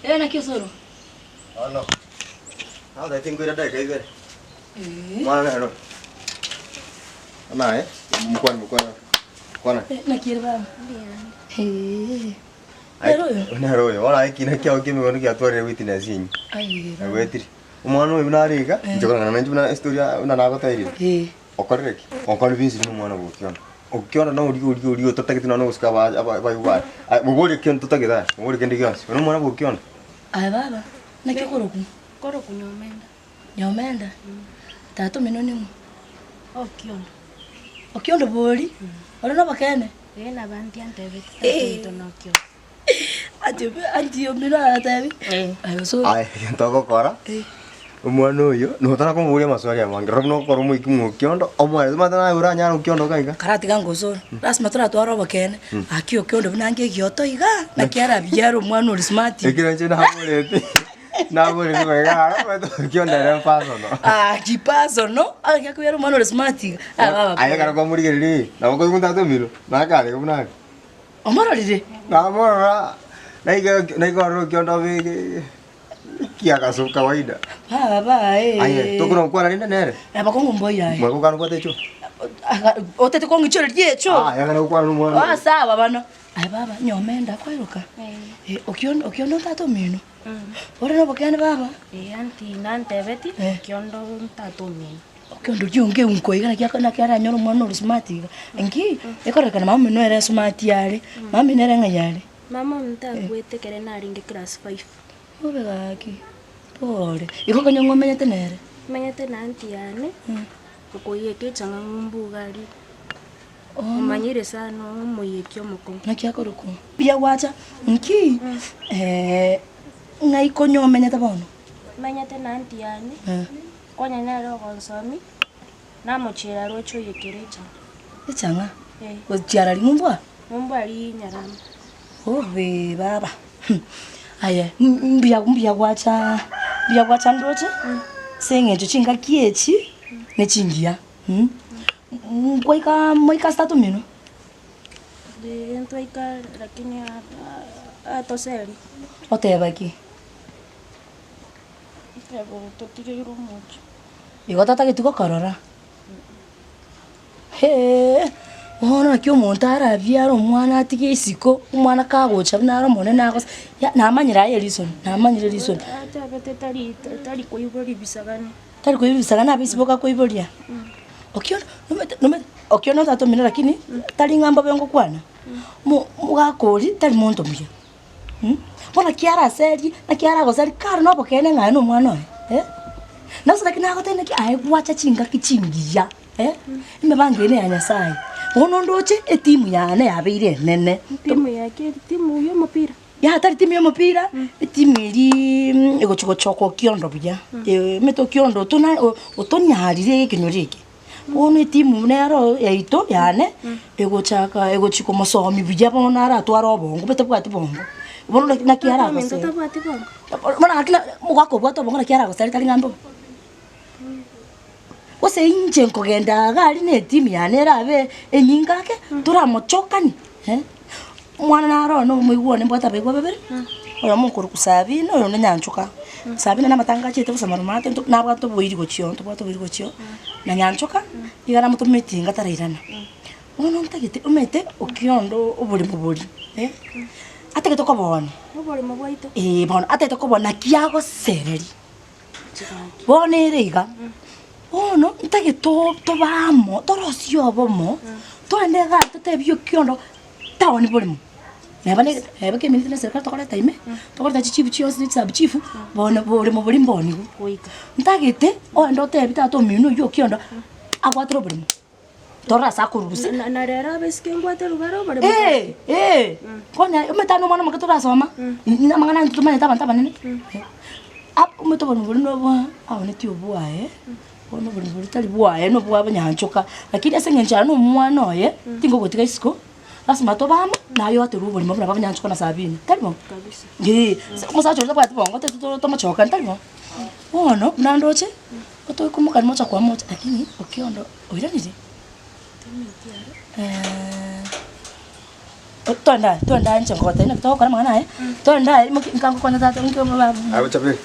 Eh, naki osoro? Bono, nagotebia tinkoira dakika ibere. Mwana nero. Amaye, mokwane mokwane. Kwana. Eh, naki ere baba? Eh. Nero oyo? Nero oyo. Bono aye ekina kiago kia emegondo giatwarire witness inye. Aye baba. Nagwetire. Omwana oyo buna are iga, inche koreng'ana nainche buna estory buna nagotebirie. Eh. Okorire ki? Okorire binsi na omwana bwa Okiondo. Okiondo na oria oria oria ototagete nonya na gosika aba aba abaibwa baye. Aye moborie kende totagete aye, moborie kende gionsi. Oyo nomwana bwa Okiondo. Aye baba, naki okorokwa? Nkorokwa Nyomenda. Nyomenda? Tata omino ning'o? Okiondo. Okiondo bori? Ore nobokene? Ee nabo aunty antebeti tata oito na Okiondo. Aunty aunty omino aratebi? Aye gose Aye egento ogokora, omwana oyo notara komoboria amaswali amange, rora buna ogokora omoiki mwa Okiondo, omoerese omanyete naye oranyare Okiondo iga iga. Karatiga ngosore, lasima toratware obokene, gaki Okiondo buna ange egioto iga, naki arabiare omwana ore smart. Ekero inche naboreti, naboreti iga iga, omanyete Okiondo ere personal. Gaki personal, gaki akobiara omwana ore smart iga, ah baba Aye ekero kwamorigereria nabo okoigwa tata omino, nakare iga buna are. Omororire? Namorora, naika naika ororo okiondo obeke kiagaso kawaida. Baba eh. Aye, tokona gokwana rende nere? Abakong'u mboiyo aye. Mwagokwana obwate echo? Otete kong'ichoreria echo? Ah, yagana gokwana nomwana. Ah, sawa bono. Aye baba, nyomenda kwairoka. Eh, okiondo okiondo tata omino. Ore nobokene baba? Eh, aunty nantebeti, Eh. okiondo tata omino. Okiondo kionge unko iga naki naki aranyore omwana ore smart iga. Nki, ekororekana mama omino ere smart are, mama omino ere ng'ai are? Mama ominto takwete ekere narenge class five. Bobe gaki, pore. Igo konya ng'o omenyete nere? Menyete na aunty yane, okoiyeka echang'a ng'umbu iga aria. Omanyire sana omoiyeki omokong'u. Naki akorokwa? Mbuya gwacha, nki, ng'ai konya omenyete bono? Menyete na aunty yane. Konya nere ogonsomi, namochiera roche oyekere echang'a. Echang'a? Eh. Gochiara ring'umbu aa? Ng'umbu aria Nyaramba. Obe baba, aye mbuya mbuya gwacha mbuya gwacha ndoche, ase eng'encho chingaki echi, ne chingiya nkwaika moika ase tata omino? Eeh ntwaika lakini atoseri. Oteba ki? Igo tatageti gokorora? Hee, bono naki omonto arabiare omwana atige isiko, omwana kagocha buna are omonene agose, ya namanyire aye reason, namanyire reason. Tari koiboria bisagane abe isiko gakoiboria? Okio nomanyete nomanyete okio na tata omino lakini tari ng'a mbobe ngokwana, mo mogaka oria tari monto muya. Bono naki araserie, naki aragoserie kare nobokeene ng'a aye nomwana oye eh? Nase naki nagotebia naki aye gwacha chingaki chingiya eh, emebango eye neya Nyasaye, bono ndoche etimu yane yabeire enene. Timu ya ki? Timu ya omopira? Yaya tari timu ya omopira, etimu eria egochi gochoka okiondo buya, omanyete okiondo otona otonyarire ekenyoro eke. Bono etimu nero yaito yane, egochaka egochi komosomia buya bono aratware obongo, omanyete tabwati bongo, bono naki naki Ominto aragosere. tabwati bongo? Bono gaki na omogaka obwate obongo naki aragosere tari ng'a mbobe? Gose inche nkogenda iga aria na etimu yane erabe enyinga ake, toramochokani eh, omwana naro one omoigwa one mbwate abaigwa babere, oyomo okorokwa Sabina oyonde Nyanchoka. Sabina namatanga achiete bosa marumato nto nabwate oboiri gochia oo ntobwate oboiri gochia oo, na Nyanchoka, nigo aramotometi inga tarairana. Bono ntagete omanyete okiondo oboremo boria eh, atagete kobooni, Oboremo bwaito. eh bono atagete kobooni naki agosereria. Bono ere iga, bono ntagete to tobe amo, torosie obomo, togende igaa totebie okiondo town borimo. Neba ne neba ekeminiti na eserikari tokoreta ime, tokoreta chichifu chionsi na chisub chief, bono boremo boria mbonigwe. Goika. Ntagete, ogende otebie tata omino oywo okiondo, abwatire oboremo, torore ase akorusia. Na na rero abaiseke ngwate rubare oboremo Eh, eh, konya omanyete aye na omwana omoke torasoma, amang'ana aya intwe tomanyete abanto abanene, ab- omanyete oboremo boria nobwa aonetie obwaye. Bono oboremo boria tari bwaye nobwa bonyanchoka, lakini ase eng'encho aye na omwana oye, tingogotiga isiko. Lasima tobe amo, naye oaterwe oborimo buna babanyanchoka na Sabina, tari bo? Kabisa. Eeh, omosacha oria tabwati bongo to- to- tomochokani, tari bo? Bono, buna ndoche, otoikumokani mocha kwa mocha, lakini okiondo oiranire? Twende aye, twende aye inche ngogotebia naki togokora amang'ana aya, twende aye imoki nkangokonya tata inki baba. Aye bochaberi,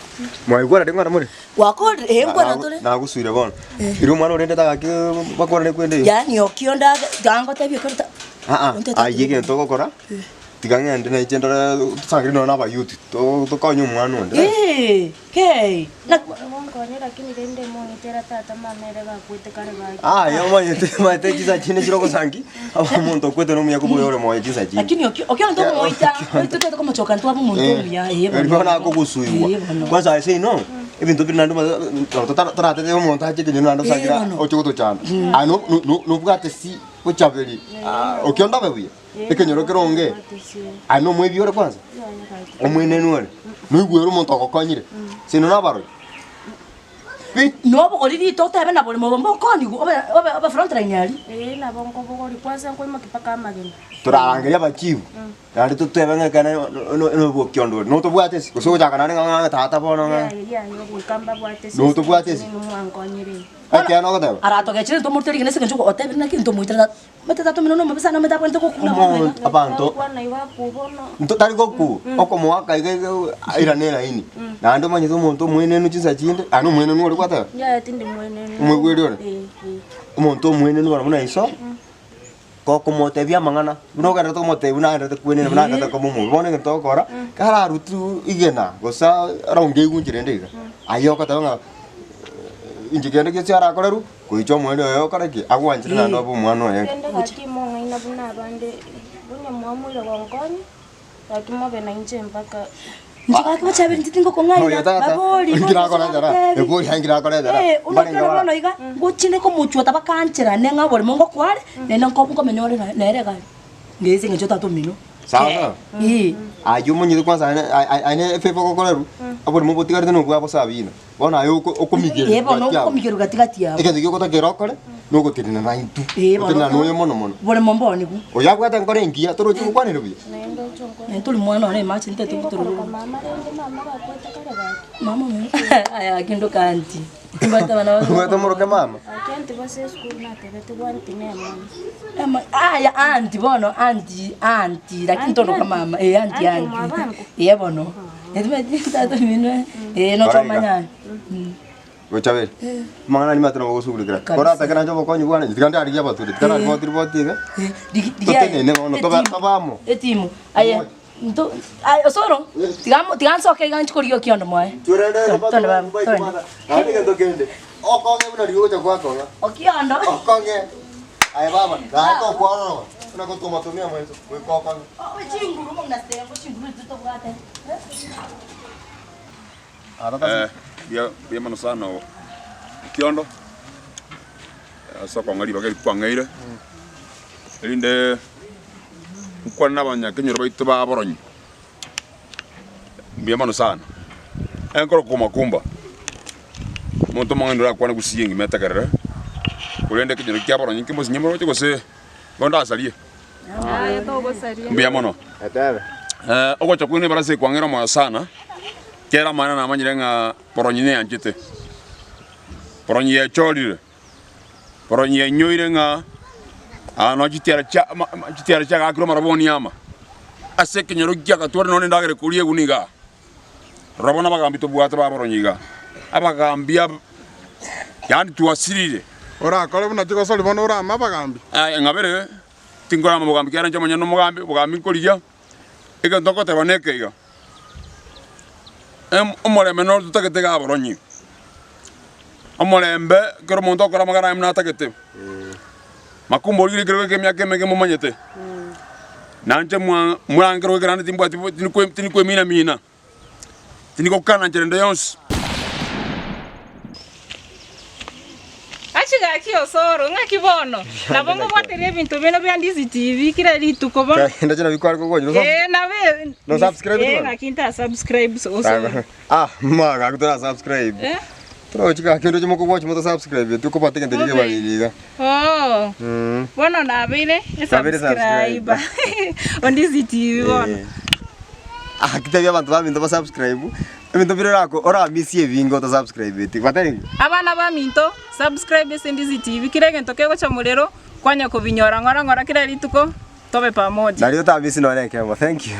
mwaigwana ring'ana more? Gwakorire, eh nkwana tore. Nagosuire bono. Ira omwana orende tagaki bakwane kwende igo. Yaani okio ndage gangotebia okio ta. Aa, ayio egento ogokora, tiga ng'ende nainche ndore tosangererie nonya na abayouth, to- tokonye omwana onde. Eeh, kei, naki. Ngonkonye lakini rende mong'itera tata mama ere gakwete kare gaki. Aya omanyete omanyete chinsa chinde chire ogosangi, omonto okwete nomuya kobua oyore moyo chinsa chinde. Lakini okio okio onto omoita, oito twete komochoka intwe abe omonto omuya, eh bono. Erio bono akogosuigwa. Eh bono. Kwanza ase ino, ebinto bire naende omanyete toratebe omonto ache ekenyoro naende Eh osangira bono. oche gotochanda. Aye no- no- nobwate si bochaberi, okio ndobe buya, ekenyoro keronge, aye nomoebi ore kwanza, omwenenu ore, noigwere omonto ogokonyire, ase ino nabarogi pi. Nobogori rito otebe na bori mobo mbokonigwe obe obe obe front line aria. Ee nabo nkobogori kwanza nkoimokia mpaka amagena. Torarangeria abachifu, naende totebe ng'a ekene nobokiondo ore, notobwate ase, gose ogochaka naende ng'a tata bono ng'a. Yaya yaya goika mbabwate ase Notobwate ase. mwankonyire. Ekeene ogoteba? Aratogechire ntomorute rigena ase eng'encho otebire naki ntomoitera tata. Omanyete tata omino nomobe sana omanyete abwenerete gokuna bono iga. Omonto abanto Gokwana igo akubono. nto tari gokuu, okomoaka iga iga airane eraini. Naende omanyete omonto omwenenu chinsa chinde, aye nomwenenu ore gwateba? Yaya tindi mwenenu. Omoigweri ore? Eh, eh. Omonto omwenenu bono buna iso, gokomotebia amang'ana, buna ogenderete komotebia buna agenderete kwenena buna agenderete koba omobe. Bono egento ogokora, kararutwe igena gose aronge egunche rende iga, aye ogoteba ng'a inche kende gionsi arakorerwe, goicha omoerio oye okore ki? Agwanchire naende obe omwana oye. Rende gaki mong'aina buna abande, onye mwamoire gonkonya, gaki mobe nainche mpaka. Inche gaki bochaberi inche tingokong'aina, Oyo tata, babori, inki nakoretera? batebi. Ebori aye inki nakoretera? Eh, Mbarenge onokera bara. bono iga, ngochinde komochuota bakancherane ng'a oboremo ngokware, naende nko nkomenya ore na- nere gari. Ng'ese eng'encho tata omino. Sawa sawa. Eh. Ayio omonyete kwanza aye aye aye ne efavour ogokorerwa, oboremo botigarete nobwabo sabina. Bono aye oko- okomigeria Eh, bono gati abo. okomigerwa gati gati abo. Egento giogotakera okore, nogotenena naintwe. Eh, bono Gotenena noyo mono mono. Boremo mbonigwe. Oyo abwate enkoro engiya, torochi gokwanera buya. Naende oche onkore. Eh, tori mwana one imagine tete Tingokoroka gotororo. mama rende mama gakwete kare gaki. Mama ominto aya gaki ndoka aunty. Nimbwate abana babere. Obwate omoroke mama? Gaki aunty base esukuru natebetigwe aunty nemama. Ema aya aunty bono aunty aunty lakini toroka mama eh aunty Aunty aunty. omwabango? Eh bono. Etimanyeti tata omino eh nochomanyane. Gochaberi. Amang'ana aria nimate nabo ogosugulikera. Kabisa. Koratake nainche obokonyi bwane, tiga ndarigie abatureti, tiga nariboti riboti iga. Totenene bono, tobe tobe amo. Etimu aye nto aye osoro tiga mo tiga nsoke iga nchi korigia okiondo mwaye. Torende Twende baba, twende. Naende egento kende, okong'e buna riria ogocha gwakong'a. Okiondo. Okong'e. Aye baba, naye tokwaroroba, buna gotumatumia amaiso, goika okong'e. Obe chinguru buna sengo chinguru echi tobwate. Eh, mbuya mbuya mono sana Okiondo, ase okong'a ribaga eri kwang'eire, erinde nkwane na abanyakenyoro baito ba Boronyi, mbuya mono sana. Enkoro komakumba, omonto omong'aini orakwane gusii engima etegerere, korende ekenyoro kia Boronyi nkemosinye moroche gose igo ndasarie? Mbuya mono. Ogocha kwaino ebarasa ekwang'era omoyo sana, kera amang'ana namanyire ng'a Boronyi neyanchete, Boronyi yechorire, Boronyi yainyoire ng'a aa noo chitiara chia ama ama chitiara chiagakirwe amaraboni ama, ase ekenyoro kiagatware nonye endagera ekoria eguni igaa. Rora bono abagambi tobwate ba Boronyi igaa, abagambi aba yaani twasirire. Orakore buna chigosori bono orame abagambi. Aye ng'abere, tinkorama bogambi ekiagera inche omonyene nomogambi, obogambi nkorigia, egento ngoteba neke iga, em omorembe noro totagete iga abaronyi, omorembe ekero omonto agokora amang'ana aye buna atagete, makumba origire ekerogo eke emiaka emenge momanyete, nainche mwa mwange ekerogo eke naende timbwati bo tindikwe tindikwemina mina. Tindigokana nchera ende yonsi. Achi gaki osoro, ng'aki bono? Nabo ngobwateria ebinto bino bia Ndizi TV kera rituko bono. Ndoche nabio kware kogonya. No Eh, nabe No subscribe Eh, bono? ng'aki nta subscribe osoro. Ah, ma gaki tora subscribe. Eh? Torochi gaki ndoche mokogochi moto subscribe tukobwata egento Bobe. kebabiri iga. Oh. Bono nabeire Nabeire esubscriber. O Ndizi TV bono. Eh. Ah, kitebi abanto baminto ba subscribe ebinto bire orako oramisie ebinge ota subscribeti batari Abana baminto, subscribe ase Ndizi TV, kera egento kegocha morero, kwanya kobinyora ng'ora ng'ora kera rituko. Tobe pamoja. Nario otamisi nonye ekemo. Thank you.